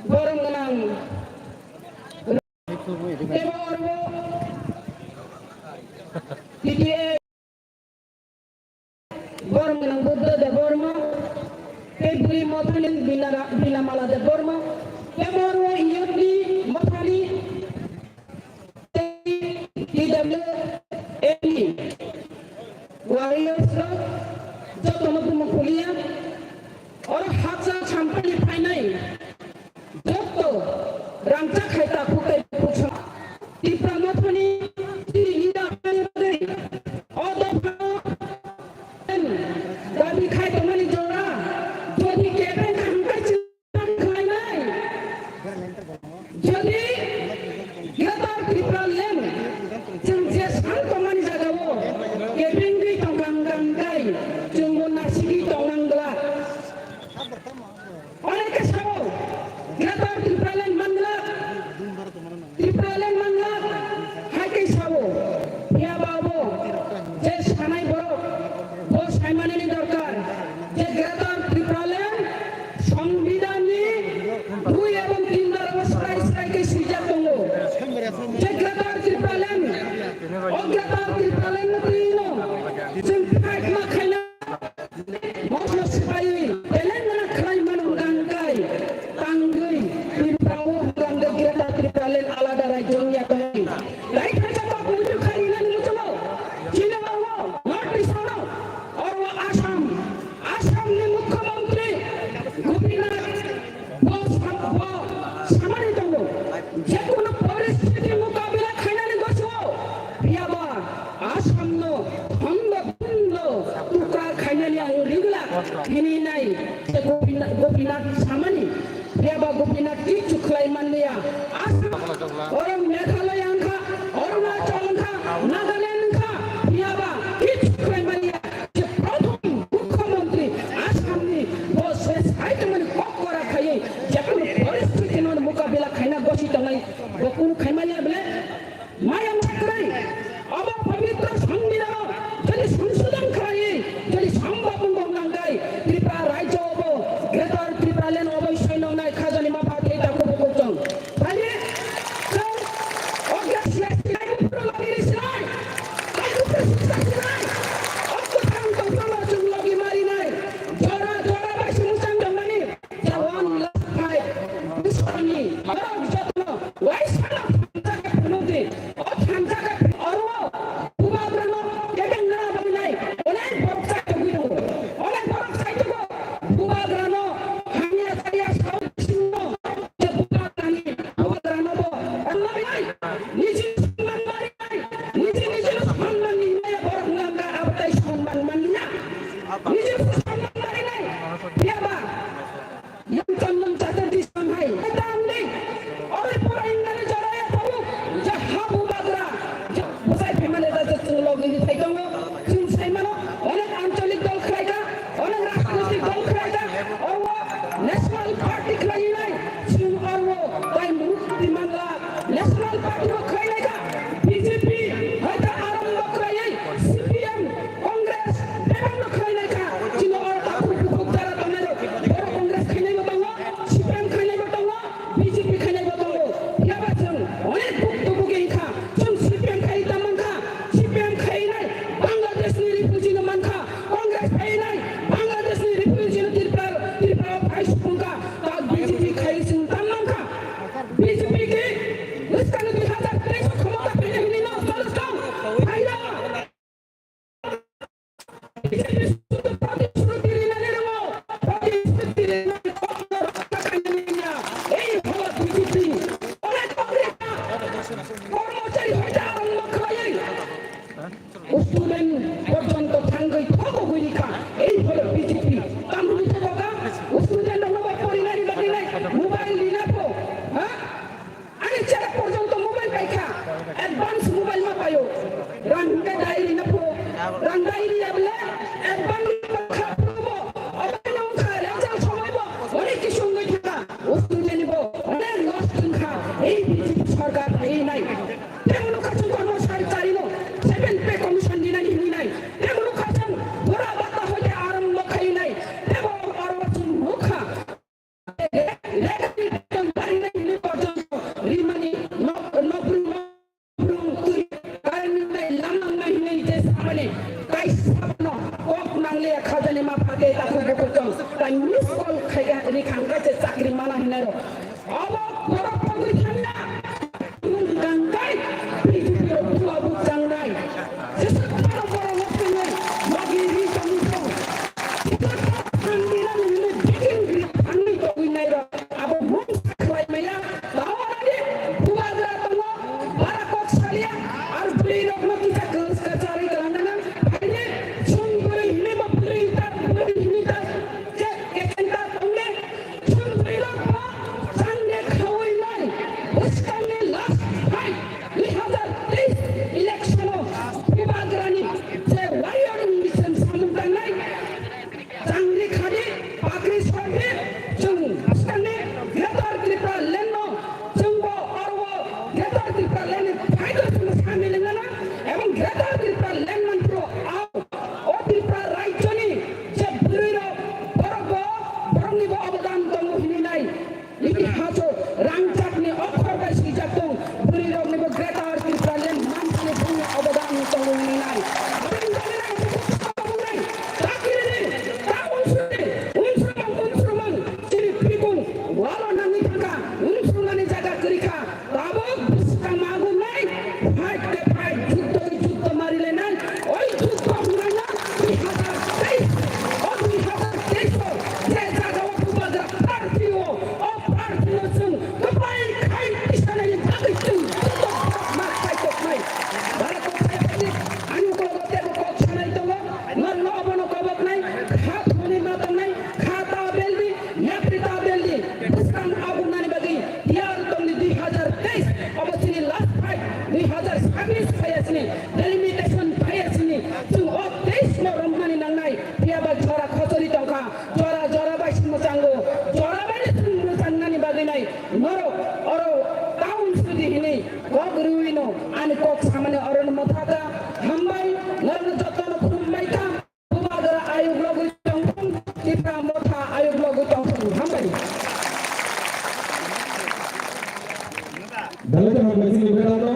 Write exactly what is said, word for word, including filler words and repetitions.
borom gwnang tebo oro T T A borom gwnang Buddha Debbarma tei bwrwi mothani Bila, Bilamala Debbarma tebo oro youth ni mothani T W A P warriors rok jotono bumo kuliya. Oro haksa sampani phainai jotto rangchak hai takhuk tei bukhuk sa Tipra mothani chini leader o dopha dabi khai tongmani jora jodi kebeng kha hwnkhai chwng khlainai. Jodi Greater Tripura Land chwng je sak tongmani jagao kebengwi tongkha hwnkhai chwngbo nasigwi tongnang glak. Oneke sao, Greater Tripura Land manglak, Tripura Land manglak, hai khe sao, phiya ba bo, je sanai borok, bo saimanani dorkar, je Greater Tripura Land, Songbidanni dui ebong tin dara o srai srai khe swijak tongo, je Greater Tripura Land, o Greater Tripura Land no twi no, chwng fight ma khaina. Mosno sipai Telangana khlai mano hwnkha hwnkhe tangwi Tripura o hwnkha hwnkhe Greater Tripura Land alada rajyo wngya tongwi. Tai thaisa kok muitu khai rinani muchungo. Chini oro North East ano oro Assam, Assam ni Mukhyamantri Gopinath Bo sa-, bo samani tongo. Jekunu poristhiti mukabila khainani goso, phiyaba Assamno thondo thondo tukra khainani ang rigla hinwi nai. Je Gopina-, Gopinath samani, phiyaba Gopinath kichu khlai manliya. Assam, oro Meghalaya wngkha, Arunachal wngkha, Nagaland wngkha, phiyaba kichu khlai manliya. Je prothom Mukhyamantri Assamni bo se sai tongmani kok kora khaiwi jekunu poristhitino mukabila khaina gosi tongnai, bo kunu khaimaliya bele maya maya kwrwi. Obo pabitro Songbidanno jodi songsodon khlaiwi jodi sombhob wngkha hwnkhe Tripura rajyo obo Greater Tripura Land obo soi nongnai khajani mapha thei ta kubuk kok chwng. Phai di, chwng o gas gas sinai, buphuru logi ri sinai, tai buphuru suksa sinai, o kwthang tongphuru chwng logi marinai, jora jora bai se mwchang tongmani, je one last fight, Bushoni, norok jotono, waisano thansa khe phunukdi, o thansa khe oro Bubagrano kebeng nana bagwi nai, onek borok chai tongwi tongo, onek borok chai tongo, Bubagrano hamya chaya sao sino, je Bubagrani, Bubagrano bo, niji sonman mari nai, niji niji sonman ni maya borok nang ka abatai sonman man niya, niji sonman mari nai, phiya ba. Yang Chandan Chatterjee sanghai. Eta ang dei. Ore pura ingani joraya tabu. Ja ha Bubagra. Ja bwsai phaimani da ja chwng logi di thai tongo. Chwng sai mano. Onek ancholik dol khlai kha. Onek rajnitik dol khlai kha. Oro National Party khlai nai. Chwng oro tai mukti manla. National Party bo khlai nai kha. B J P hai ta arambho khlai C P M. Congress bebak no khlai nai kha, chini oro takhuk bukhuk jara tongnai rok, borok Congress khainai bo tongo, C P M khainai bo tongo, B J P khainai bo tongo. Phiya ba chwng onek buk tubuk wng kha, chwng C P M khai tang man kha, C P M khainai Bangladesh ni refugee no man kha, Congress khainai Bangladesh ni refugee no Tripura, Tripura o phai supung kha, ta B J P khai chwng tang man kha. B J P ke bwskang dui hazar teis o khomota phainai hwnwi no salo tong, phaira. Student porjonto thangwi thogo gwi rikha, ei holo B J P. Tamni thogo ka, student rokno bai porinani bagwi nai, mobile rina pho, ha? Ani chera porjonto mobile paikha, advance mobile ma paio. Rang hingke dai rina pho, rang dai riya bole, advance kha pho bo, obai nong kha, result somoi bo, onek kisu wngwi thangkha, o student bo, onek loss wngkha, ei B J P sarkar phaiwi nai. Temo nokha chwng kormosari charino, seven pay commission dinani hinwi nai. Temo nokha chwng bura bata hoite aram bo khaiwi nai. Temo oro chwng nokha. Lekha ni beton tong. Tai miss call khaiga, ri khangka se chakri mana hinai rok. Obo borok pogwi thangya. Tungkang kai, B J P rok bua buk changnai. Jesa borok borok no twngnai, magi ri tongwi tong. Jesa borok thangwi rang hinwi bikin ri thangwi tongwi nai rok. Abo mung khlai maya, tawarani bubagra tongo, bara kok salia, ar bwrwi rokno kisa kwchar kwcharwi kwlangna nang. Haini chwng bwrwi hinwi bo bwrwi ta, bwrwi hinwi ta, je kesen ta tongle, chwng bwrwi rokno changde khawi nai. Bwskangni last fight, dui hazar teis election o bubagrani je warrior ni mission samung tangnai. Changri khadi, pakri sordi, chwng bwskangni Greater Tripura Land no, chwngbo oro Greater Tripura Land ni phaito chwngno samil wngna nang, ebong Greater Tripura Land mantro ao, o Tripura Rajyoni je bwrwirok, borokbo, boroknibo obodan tongo hinwi nai. Itihaso rangchakni okhor bai swijak tong, bwrwiroknibo Greater Tripura Land manthani bongni obodan tongo hinwi nai. Aboni bagwi nai, aboni bagwi nai, chakiri di, ta unsuri, unsrumang, unsrumang, chini phikung, walo nangwi thangkha, unsrumani jaga kwrwi kha, tabuk bwskang magunai, fight khe fight, juddo khe juddo marilainai, oi juddo hwnlaina, dui hazar teis, o dui hazar teis o je jaga o bubagra party o, o party no chwng kwplai khai tisanani bagwi chwng joto borok ma khaitoknai. Bara kok khaiphaidi, ani ukologo teibo kok sanai tongo, norokno obono koboknai, kha thumani ma tongnai, kha ta beldi, yapri ta beldi, bwskang agunani bagwi tiyar tongdi dui hazar teis, obo chini last fight, dui hazar sabis phaiya sini, delimitation phaiya sini, chwng o teis no romnani nangnai, phiyaba jora khochori tongkha, jora jora bai se mwchango, jora bai no chwng mwchangnani bagwi nai, norok oro town sudi hinwi kok rwino ani kok samani orono mwthaka, hambai, norokno jotono khulumbai kha. Bubagra ayuk logwi tongthung, Tipra Motha ayuk logwi tongthung. Hambai. Dalai Jahar Masini Berano,